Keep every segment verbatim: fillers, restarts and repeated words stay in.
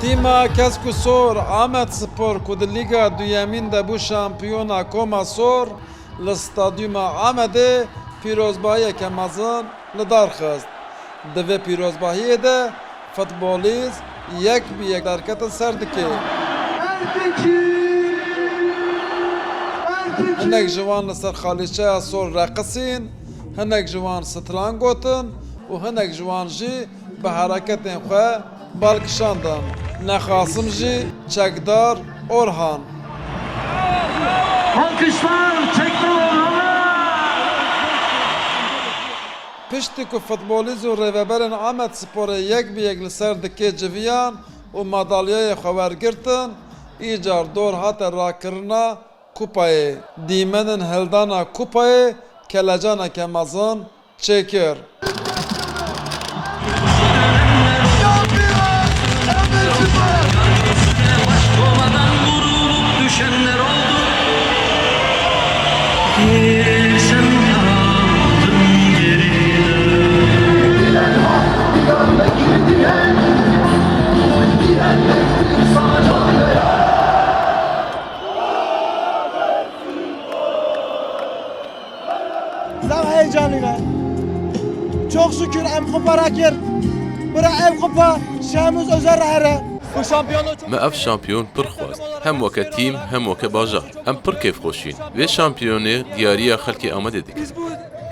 Tîma Kesk û Sor Amed Spor ku di Lîga Duyemîn de bû şampiyona Koma Sor, li Stadyuma Amedê pîrozbahiyeke mezin li dar xist. Di vê pîrozbahiyê de futbolîst yek bi yek derketin ser dikê. Hinek ji wan li ser xalîçeya sor reqisîn, hinek ji wan stran gotin û hinek ji wan jî bi hereketên xwe bal kişandin. Nexasim jî çekdar Orhan. Alkışlar, Çekdar Orhan'a! Piştî ku futbolîst û rêveberên Amed Sporê yek bi yek li ser dikê civiyan û madalyayê xwe wergirtin, îcar dor hate rakirina kupayê. Dîmenên hildana kupayê kelecaneke mezin çêkir. Zaf heyecanlıyım. Çok şükür em kupa rakir. Bira ev kupa Şemuz Özel rahere. Bu şampiyonluğu çok... Me ev şampiyon pir xwest. Hem weke tîm, hem weke bajar. Em pir kêfxweş in. Vê şampiyonê diyariya xelkê Amedê dikin.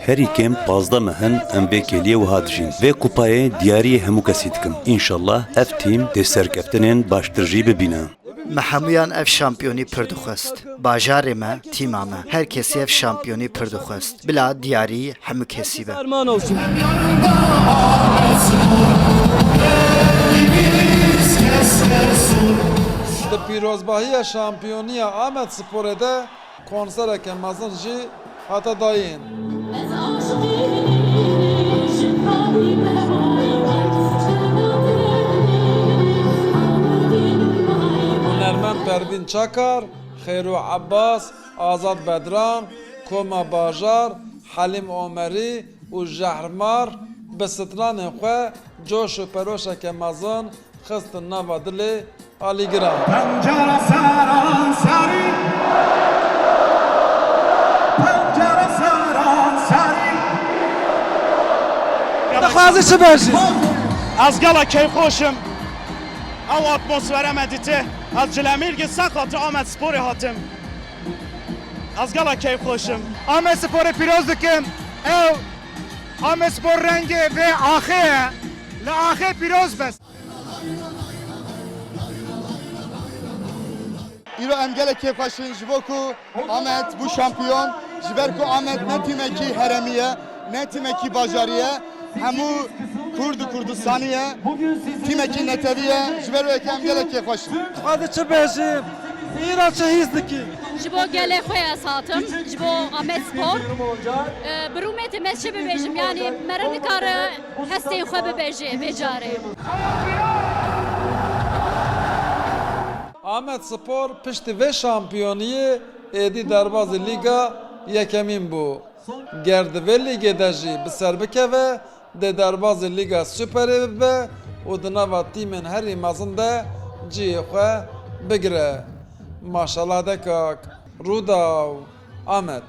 Herî kêm pazdeh meh in em vê kêliyê wiha dijîn. Vê kupayê diyariyê hemû kesî dikim. Înşallah ev tîm dê serkeftinên baştir jî bibîne. Me hemûyan ev şampiyonî pir dixwest. Bajarê me, tîma me, her kesî ev şampiyonî pir dixwest. Bila diyarî hemû kesî be. Armağan olsun. Di pîrozbahiya şampiyoniya Amed Sporê de konsereke mezin jî hate dayîn. Hunermend Pervîn Çakar, Xêro Ebbas, Azad Bedran, Koma Bajar, Helîm Omerî û Jehrmar bi stranên xwe coş û peroşeke mezin xistin nava dilê alîgiran. Pencere seran serî, pencere seran serî. Dixwazî çi bêjî? Ez gela keyfxweş im. Ew atmosfere me dîtê. Ez ji Lemîrgê Seqatê Amed Sporê hatim. Ez gela keyfxweş im. Amed Sporê pîroz dikim. Ew Amed Spor rengê vê axê ye. Li axê pîroz bes. Îro em gelek kêfxweş in ji bo ku Amed bû şampiyon, ji ber ku Amed ne tîmekî herêmî ye, ne tîmekî bajarî ye, hemû Kurd û Kurdistanî ye, tîmekî netewî ye, ji ber wê yekê em gelek kêfxweş in. Dixwaze çi bêjî? Îro çi hîs dikî? Ji bo gelê xwe ez hatim, ji bo Amed Spor. E, bi rûmetê me çi bibêjim, yanî mere nikare hestên xwe bibêje vê carê. Amed Spor piştî vê şampiyoniyê êdî derbazî Lîga Yekemîn bû. Ger di vê lîgê de jî bi ser bikeve, dê derbazî Lîga Superê bibe û di nava tîmên herî mezin de cihê xwe bigire. Maşallah de kak. Rûdaw. Amed.